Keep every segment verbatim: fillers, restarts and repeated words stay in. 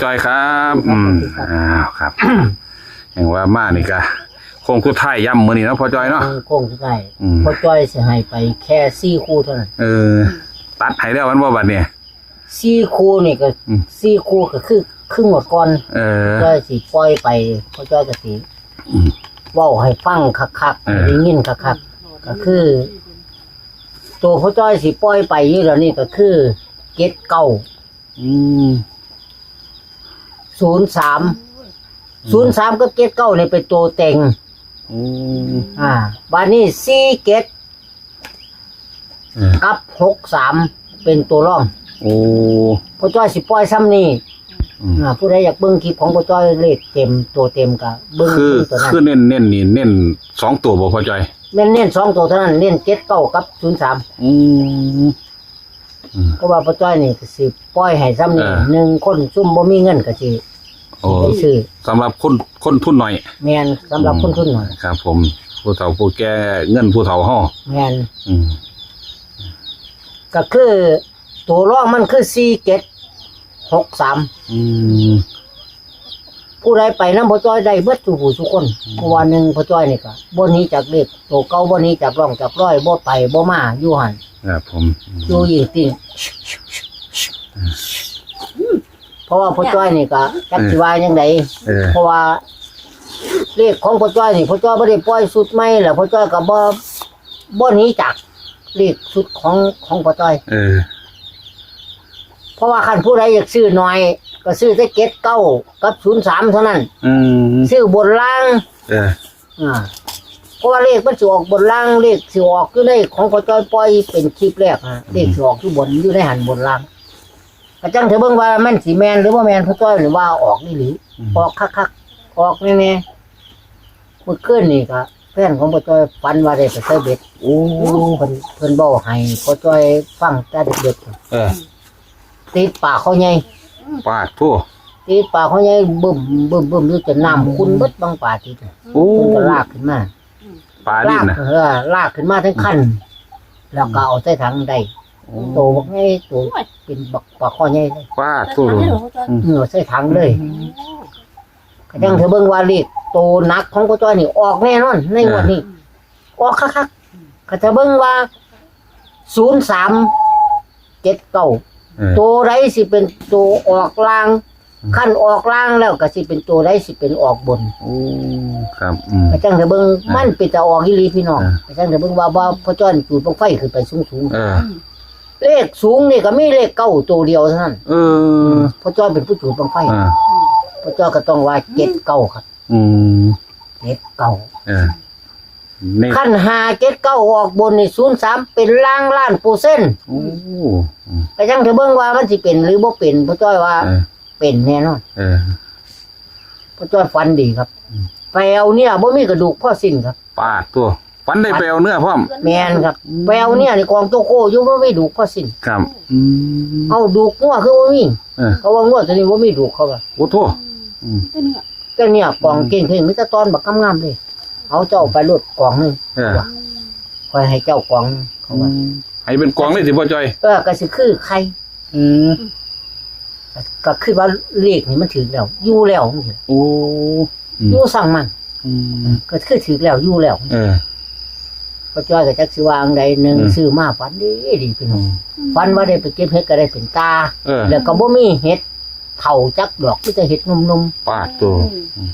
จ้อยครับ อืม อ้าว ครับ อย่างว่ามานี่กะ โค้งสุดท้ายย้ำมื้อนี้เนาะ พ่อจ้อยเนาะ เออ โค้งสุดท้าย อืม พ่อจ้อยสิให้ไปแค่สี่คู่เท่านั้น เออ ตัดให้แล้วมันบ่บัดเนี่ย สี่คู่นี่ก็ อืม สี่คู่ก็คือ คือหมดก่อน เออ พ่อจ้อยสิปล่อยไป พ่อจ้อยก็สิ อืม เว้าให้ฟังคักๆ เออ ให้ได้ยินคักๆ ก็คือ ตัวพ่อจ้อยสิปล่อยไปอยู่แล้วนี่ก็คือ เจ็ดเก้า อืม ศูนย์สาม อืม ศูนย์สาม กับ เจ็ดเก้า นี่เป็นตัวเต็ง อืม อ่า บาดนี้ สี่เจ็ด เออ กับ หกสาม เป็นตัวรอง โอ้ พ่อจ้อยสิปล่อยซ้ำนี่ อืม อ่า ผู้ใดอยากเบิ่งคลิปของพ่อจ้อยเลขเต็ม ตัวเต็มก็เบิ่ง คือ เบิ่งตัวนั้น คือเน้นเน้นนี่ เน้นสองตัวบ่พ่อจ้อย แม่นเน้นสองตัวเท่านั้น เน้น เจ็ดเก้า กับ ศูนย์สาม อืม อืม เพราะว่าพ่อจ้อยนี่ก็สิปล่อยให้ซ้ำนี่ เออ หนึ่งคนซุ่มบ่มีเงินก็สิ โอ้ ไปซื้อ สำหรับคน คนทุนน้อย แม่น สำหรับ อืม คนทุนน้อย ครับผม ผู้เฒ่าผู้แก่ เงินผู้เฒ่าเฮา แม่น อืม ก็คือ ตัวรองมันคือ สี่เจ็ด หกสาม อืม ผู้ใดไปนำพ่อจ้อยได้เบิดทุกผู้ทุกคน อืม เพราะว่าหนึ่งพ่อจ้อยนี่ก็บ่หนีจากเลขตัวเก่า บ่หนีจากร่องจากรอย บ่ไปบ่มาอยู่หั่น ครับผม อืม อยู่ยิ่งติ่ง เพราะว่าพ่อจ้อยนี่ก็จักสิว่าจั่งใด เออ เพราะว่าเลขของพ่อจ้อยนี่ พ่อจ้อยบ่ได้ปล่อยชุดใหม่แล้ว พ่อจ้อยก็บ่ บ่หนีจากเลขชุดของ ของพ่อจ้อย เออ เพราะว่าคันผู้ใดอยากซื้อหน่อย ก็ซื้อแต่ เจ็ดเก้า กับ ศูนย์สาม เท่านั้น อืม ซื้อบนล่าง เออ อ่า เพราะว่าเลขมันสิออกบนล่าง เลขสิออกอยู่ในของพ่อจ้อยปล่อยเป็นคลิปแรกอะ อืม เลขสิออกอยู่บน อยู่ในหั่นบนล่าง ก็จั่งเถาเบิ่งว่ามันสิแม่นหรือบ่แม่น พ่อจ้อยนี่ว่าออกอีหลี อืม ออกคักๆ ออกแน่ๆ มื้อคืนนี่ก็แฟนของพ่อจ้อยฝันว่าได้ไปใส่เบ็ด โอ้ เพิ่น เพิ่นเว้าให้พ่อจ้อยฟังแต่เด็กๆ เออ ติดปลาคอใหญ่ ปาดโธ่ ติดปลาคอใหญ่บึ้มๆๆ อยู่จนน้ำขุ่นเบิดบังปลาติด โอ้ เพิ่นก็ลากขึ้นมา ปลานิลน่ะ ลาก เออ ลากขึ้นมาทั้งคัน แล้วก็เอาใส่ถังได้ โอ้ โตบักใหญ่ โตเป็นบักปลาคอใหญ่เลย ปาดโธ่ อืม เออ ใส่ถังเลย ก็จั่งเถาเบิ่งว่าเลขโตหนักของพ่อจ้อยนี่ออกแน่นอนในงวดนี้ ออกคักๆ ก็เถาเบิ่งว่า ศูนย์สาม เจ็ดเก้า เออ ตัวใดสิเป็นตัวออกล่าง อืม คันออกล่างแล้วก็สิเป็นตัวใดสิเป็นออกบน โอ้ ครับ อืม ก็จั่งเถาเบิ่ง เออ มันเป็นตาออกอีหลีพี่น้อง เออ ก็จั่งเถาเบิ่งว่า ว่าพ่อจ้อยจูดบั้งไฟขึ้นไปสูงๆ เออ เลขสูงนี่ก็มีเลขเก้าตัวเดียวเท่านั้น เออ พ่อจ้อยเป็นผู้จูดบั้งไฟ เออ พ่อจ้อยก็ต้องว่า เจ็ดเก้า ครับ อืม เจ็ดเก้า เออ นี่ คัน ห้าเจ็ดเก้า ออกบนนี่ ศูนย์สาม เป็นล่างล้านเปอร์เซ็นต์ โอ้ อืม ก็จั่งเถาเบิ่งว่ามันสิเป็นหรือบ่เป็น พ่อจ้อยว่า เออ เป็นแน่นอน เออ พ่อจ้อยฝันดีครับ อืม แปลวเนี่ยบ่มีกระดูกพอสิ้นครับ ปาดโธ่ ฝันได้แปลวเนื้อพร้อม แม่นครับ อืม แปลวเนี่ยนี่กองโตโก้อยู่บ่มีดูกพอสิ้น ครับ อืม เอาดูกงัวคือบ่มี เออ เขาว่างัวตัวนี้บ่มีดูกเขาว่า โอ้โธ่ อืม แต่เนี่ยกองเก่งๆ มีแต่ตอนบักงามๆ เลย เอาเจ้าไปโลดกองหนึ่ง เออ ว่า ข้อยให้เจ้ากองหนึ่ง เขาว่า อืม ให้เป็นกองเลยสิพ่อจ้อย เออ ก็สิคือไข่ อืม ก็คือว่าเลขนี่มันถือแล้ว อยู่แล้วจังซี้ โอ้ อืม อยู่สั่งมัน อืม ก็คือถือแล้ว อยู่แล้ว เออ พ่อจ้อยก็จักสิว่าจั่งใด หนึ่ง เออ ซื้อมาฝันดีดีพี่น้อง อืม ฝันว่าได้ไปเก็บเห็ดก็ได้เป็นตา เออ แล้วก็บ่มีเห็ดเผาจักดอก มีแต่เห็ดหนุ่มๆ ปาดโธ่ อืม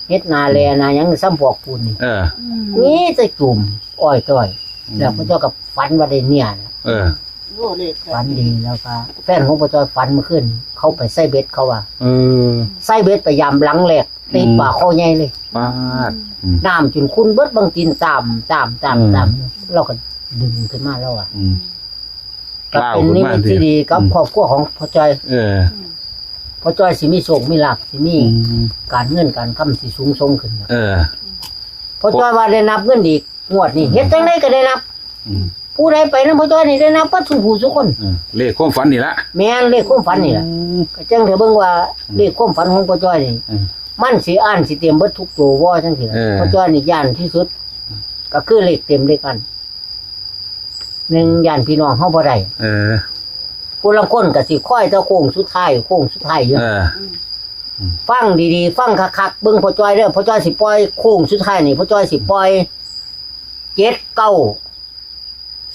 เห็ดนาแลนาหยังซ้ำปอกปูนนี่ เออ อืม มีแต่จุ่มอ้อยต้อย อืม แล้วพ่อจ้อยก็ฝันว่าได้เนี่ยนะ เออ โอ้ เลข ฝันดีแล้วก็ แฟนของพ่อจ้อยฝันเมื่อคืน เขาไปใส่เบ็ดเขาว่า เออ ใส่เบ็ดไปยามหลังแรก ติดปลาคอใหญ่เลย ปาด อืม น้ำจนขุ่นเบิดบั้งตีนตาม ตาม ตาม อืม ตาม เราก็ดึงขึ้นมาแล้วอ่ะ อืม ก็เป็นนิมิตที่ดีกับ อืม ครอบครัวของพ่อจ้อย เออ พ่อจ้อยสิมีโชคมีลาภ สิมี อืม การเงินการคำสิสูงส่งขึ้นครับ เออ พ่อจ้อยว่าได้นับเงินอีก งวดนี้ อืม เฮ็ดจั่งใดก็ได้นับ อืม ผู้ใดไปนำพ่อจ้อยนี่ได้นับเบิดทุกผู้ทุกคน อืม เลขความฝันนี่ละ แม่นเลขความฝันนี่ล่ะ อืม ก็จั่งเถาเบิ่งว่า อืม เลขความฝันของพ่อจ้อยนี่ อืม มันสิอั้นสิเต็มเบิดทุกตัวบ่จั่งซี้ล่ะ เออ พ่อจ้อยนี่ย่านที่สุด ก็คือเลขเต็มเลขอั้น หนึ่ง ย่านพี่น้องเฮาบ่ได้ เออ ผู้ลางคนก็สิคอยแต่โค้งสุดท้าย โค้งสุดท้ายอยู่ เออ ฟังดีๆ ฟังคักๆ เบิ่งพ่อจ้อยเด้อ พ่อจ้อยสิปล่อยโค้งสุดท้ายนี่ พ่อจ้อยสิปล่อย เจ็ดเก้า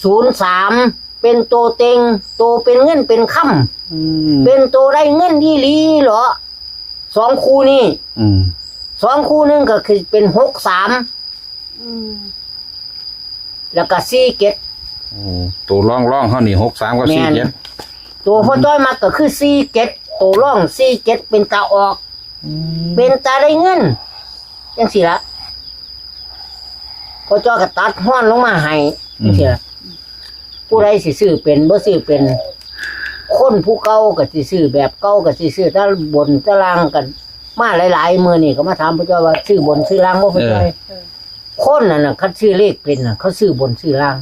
ศูนย์สาม เป็นโตเต็ง โตเป็นเงินเป็นคำ อืม เป็นโตได้เงินอีหลีเหรอ สองคู่นี่ อืม สองคู่หนึ่งก็คือเป็น หกสาม อืม แล้วก็ สี่เจ็ด โอ้ ตัวร่องๆ เฮานี่ หกสาม กับ แม่น สี่เจ็ด ตัวพ่อจ้อยมักก็คือ สี่เจ็ด ตัวร่อง สี่เจ็ด เป็นตาออก อืม เป็นตาได้เงิน จังซี่ละ พ่อจ้อยก็ตัดฮ้อนลงมาให้ อืม จังซี่ละ ผู้ใดสิซื้อเป็น บ่ซื้อเป็น คนผู้เก่าก็สิซื้อแบบเก่า ก็สิซื้อตาบนตาล่างกัน มาหลายๆ มื้อนี่ก็มาถามพ่อจ้อยว่าซื้อบนซื้อล่างบ่พ่อจ้อย เออ คนนั่นน่ะ คันซื้อเลขเป็นน่ะ เขาซื้อบนซื้อล่าง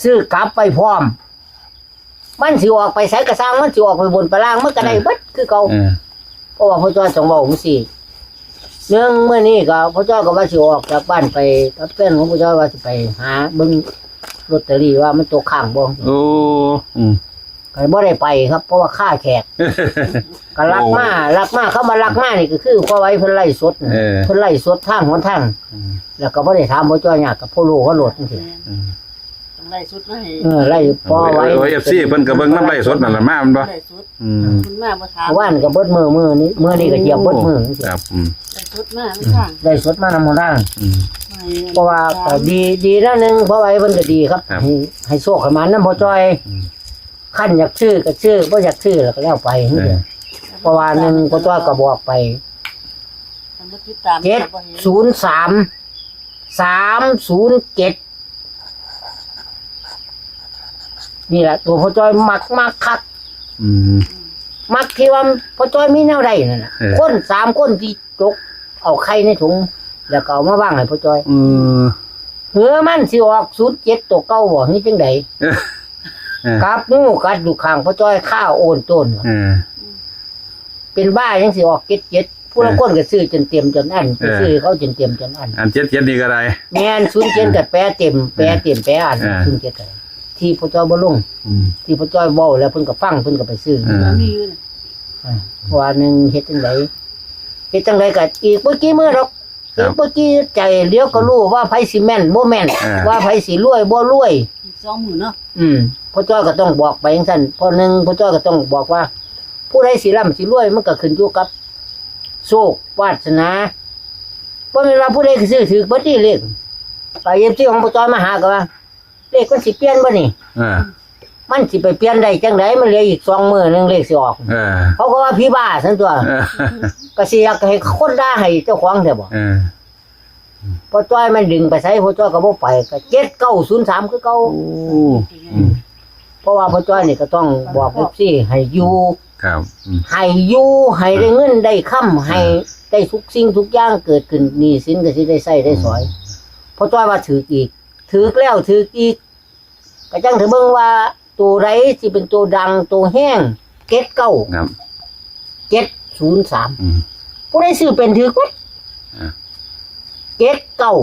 ซื้อกลับไปพร้อม มันสิออกไปไสก็ซ่าง มันสิออกไปบนไปล่าง มันก็ได้เบิดคือเก่า เออ เพราะว่าพ่อจ้อยต้องเว้าจังซี่ หนึ่ง มื้อนี้ก็พ่อจ้อยก็ว่าสิออกจากบ้านไปกับแฟนของพ่อจ้อย ว่าสิไปหาเบิ่งลอตเตอรี่ว่ามันตกค้างบ่ โอ้ อืม ก็บ่ได้ไปครับ เพราะว่าคาแขก ก็ลักมา โอ้ ลักมา คำว่าลักมานี่ก็คือพ่อไหวเพิ่นไลฟ์สดน่ะ เออ เพิ่นไลฟ์สดทางหนทาง อืม แล้วก็บ่ได้ถามพ่อจ้อยยากกับพ่อโลเขาโลดจังซี่ อืม ต้องไล่สุดมาให้ เออ ไล่พ่อไหว โอ้ย เอฟซี เพิ่นก็เบิ่งนำไลฟ์สดนั่นล่ะมาแม่นบ่ ไล่สุด อืม คุณมาบ่ถาม ว่านก็เบิดมื้อ มื้อนี้ มื้อนี้ก็เจียบเบิดมื้อจังซี่ ครับ อืม ไล่สุดมาไม่ทาง ไลฟ์สดมานำหนทาง อืม เพราะว่าก็ดี ดีแล้วหนึ่ง พ่อไหวเพิ่นก็ดีครับ ครับ ให้ ให้โชคให้หมานนำพ่อจ้อย อืม คันอยากซื้อก็ซื้อ บ่อยากซื้อแล้วก็แล้วไป เออ เพราะว่าหนึ่งพ่อจ้อยก็บอกไป คันบ่ติดตาม เจ็ดศูนย์สาม สามศูนย์เจ็ด นี่แหละ ตัวพ่อจ้อยมัก มักคัก อืม มักที่ว่าพ่อจ้อยมีแนวใดนั่นน่ะ เออ คนสามคนที่จกเอาไข่ในถุง แล้วก็เอามาวางให้พ่อจ้อย เออ เหือมันสิออก ศูนย์เจ็ด ตัวเก่าบ่ หรือจังใด เออ เออ กับงูกัดอยู่ข้างพ่อจ้อย ข้าโอนโตน เออ เป็นบ้ายังสิออก เจ็ดเจ็ด ผู้ลางคนก็ซื้อจนเต็มจนอั้น เออ ไปซื้อเขาจนเต็มจนอั้น อัน เจ็ดเจ็ด นี่ก็ได้ แม่น ศูนย์เจ็ด ก็แปะเต็ม แปะเต็ม แปะอั้น เออ ศูนย์เจ็ด ก็ได้ ที่พ่อจ้อยบ่ลง อืม ที่พ่อจ้อยเว้าแล้วเพิ่นก็ฟัง เพิ่นก็ไปซื้อ เออ มีอยู่น่ะ อ่า เพราะว่าหนึ่งเฮ็ดจังใด เฮ็ดจังใดก็อีกบ่กี่มื้อดอก ครับ อีกบ่กี่ใจ เดี๋ยวก็รู้ว่าไผสิแม่นบ่แม่น เออ ว่าไผสิรวยบ่รวย อีกสองมื้อเนาะ อืม พ่อจ้อยก็ต้องบอกไปจังซั่น พ่อหนึ่ง พ่อจ้อยก็ต้องบอกว่า ผู้ใดสิร่ำสิรวยมันก็ขึ้นอยู่กับโชควาสนา บ่แม่นว่าผู้ใดก็ซื้อถืกเบิดนี่เลข ก็ เอฟซี ของพ่อจ้อยมาหาก็ว่า เลขมันสิเปลี่ยนบ่นี่ เออ มันสิไปเปลี่ยนได้จังใด มันเหลืออีกสองมื้อหนึ่งเลขสิออก เออ เขาก็ว่าผีบ้าซั่นตัว เออ ก็สิอยากให้คนด่าให้เจ้าของแท้บ่ เออ พ่อจ้อยมันดึงไปไส พ่อจ้อยก็บ่ไป ก็ เจ็ดเก้าศูนย์สาม คือเก่า โอ้ อืม เพราะว่าพ่อจ้อยนี่ก็ต้องบอก เอฟซี ให้อยู่ ครับ อืม ให้อยู่ ให้ได้เงินได้คำ ให้ อ่า ได้ทุกสิ่งทุกอย่างเกิดขึ้น หนี้สินก็สิได้ใช้ได้สอย อืม พ่อจ้อยว่าถืกอีก ถืกแล้วถืกอีก ก็จั่งเถาเบิ่งว่าตัวใดสิเป็นตัวดังตัวแฮง เจ็ดเก้า ครับ เจ็ดศูนย์สาม อืม ผู้ใดซื้อเป็นถืกเบิด อ่า เจ็ดเก้า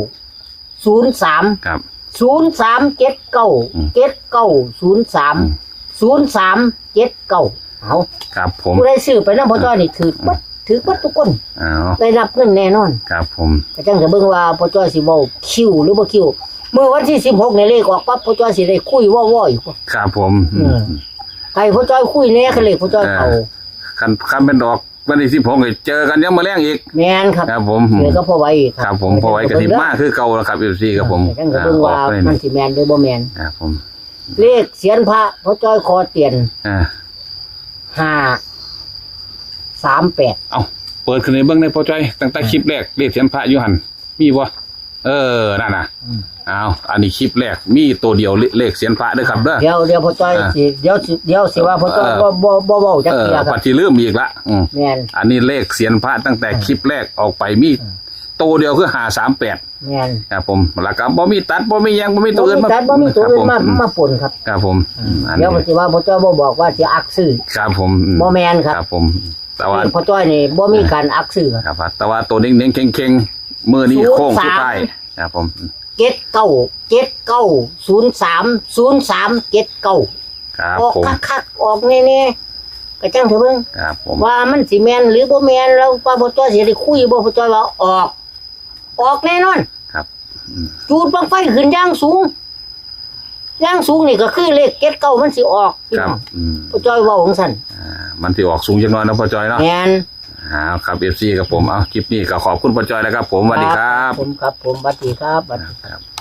ศูนย์สาม ครับ ศูนย์สามเจ็ดเก้า อืม เจ็ดเก้าศูนย์สาม อืม ศูนย์สามเจ็ดเก้า เอา ครับผม ผู้ใดซื้อไปนำพ่อจ้อยนี่ถืกเบิด อืม ถืกเบิดทุกคน เอา ได้รับเงินแน่นอน ครับผม ก็จั่งเถาเบิ่งว่าพ่อจ้อยสิเว้าคิวหรือบ่คิว เมื่อวันที่สิบหกนี่เลขออกปั๊บ พ่อจ้อยสิได้คุยว่อๆ อีกบ่ ครับผม เออ ให้พ่อจ้อยคุยแหน่ คันเลขพ่อจ้อยเข้า เออ คัน คันเป็นออกวันที่สิบหกนี่เจอกันยามมื้อแลงอีก แม่นครับ ครับผม เจอกับพ่อไหวอีกครับ ครับผม พ่อไหวก็สิมาคือเก่าแล้วครับ เอฟซี ครับผม จั่งเถาเบิ่งว่า อ่า ออกไปนี่ มันสิแม่นหรือบ่แม่น ครับผม เลขเสียนพระ พ่อจ้อยขอเตียน อ่า ห้าสามแปด เอ้า เปิดขึ้นให้เบิ่งได้พ่อจ้อย ตั้งแต่คลิปแรก เลขเสียนพระอยู่หั่น มีบ่ เออ นั่นน่ะ อืม เอา อันนี้คลิปแรก มีตัวเดียว เล- เลขเสียนพระเด้อครับเด้อ เดี๋ยว เดี๋ยวพ่อจ้อย อ่า สิ เดี๋ยวสิ เดี๋ยวสิว่าพ่อจ้อย เออ บ่ บ่ บ่เว้าจักเทื่อครับ เออ ปัดสิลืมอีกละ อืม แม่น อันนี้เลขเสียนพระตั้งแต่คลิปแรกออกไป มี อืม ตัวเดียวคือห้าสามแปด แม่น ครับผม แล้วก็บ่มีตัด บ่มีหยัง บ่มีตัวอื่น บ่มีตัด บ่มีตัวอื่นมา ครับผม มา มาปนครับ ครับผม อืม อันนี้ เดี๋ยวมันสิว่าพ่อจ้อยบ่บอกว่าสิอักซื้อ ครับผม อืม บ่แม่นครับ ครับผม แต่ว่า นี่พ่อจ้อยนี่บ่มีการอักซื้อครับ ครับ แต่ว่าตัวเน้นๆ เข่งๆ มื้อนี้โค้งสุดท้าย ศูนย์สาม ครับผม เจ็ดเก้า เจ็ดเก้า ศูนย์สาม ศูนย์สาม เจ็ดเก้า ครับ ออก ผม คักๆออกแน่ๆก็จังเถอะเบิ่ง ครับผม ว่ามันสิแม่นหรือบ่แม่น แล้วว่าพ่อจ้อยสิได้คุยบ่ พ่อจ้อยว่าออก ออกแน่นอน ครับอืม จูดบั้งไฟขึ้นอย่างสูง อย่างสูงนี่ก็คือเลขเจ็ดเก้ามันสิออกพี่ ครับ น้อง อืม พ่อจ้อยเว้าของสัน อ่ามันสิออกสูงจังน้อยนะพ่อจ้อยเนาะ แม่น อ่าครับ เอฟซี ครับผม เอาคลิปนี้ก็ขอบคุณพ่อจ้อยแล้วครับผม สวัสดีครับ ผมครับผมสวัสดีครับสวัสดี ครับ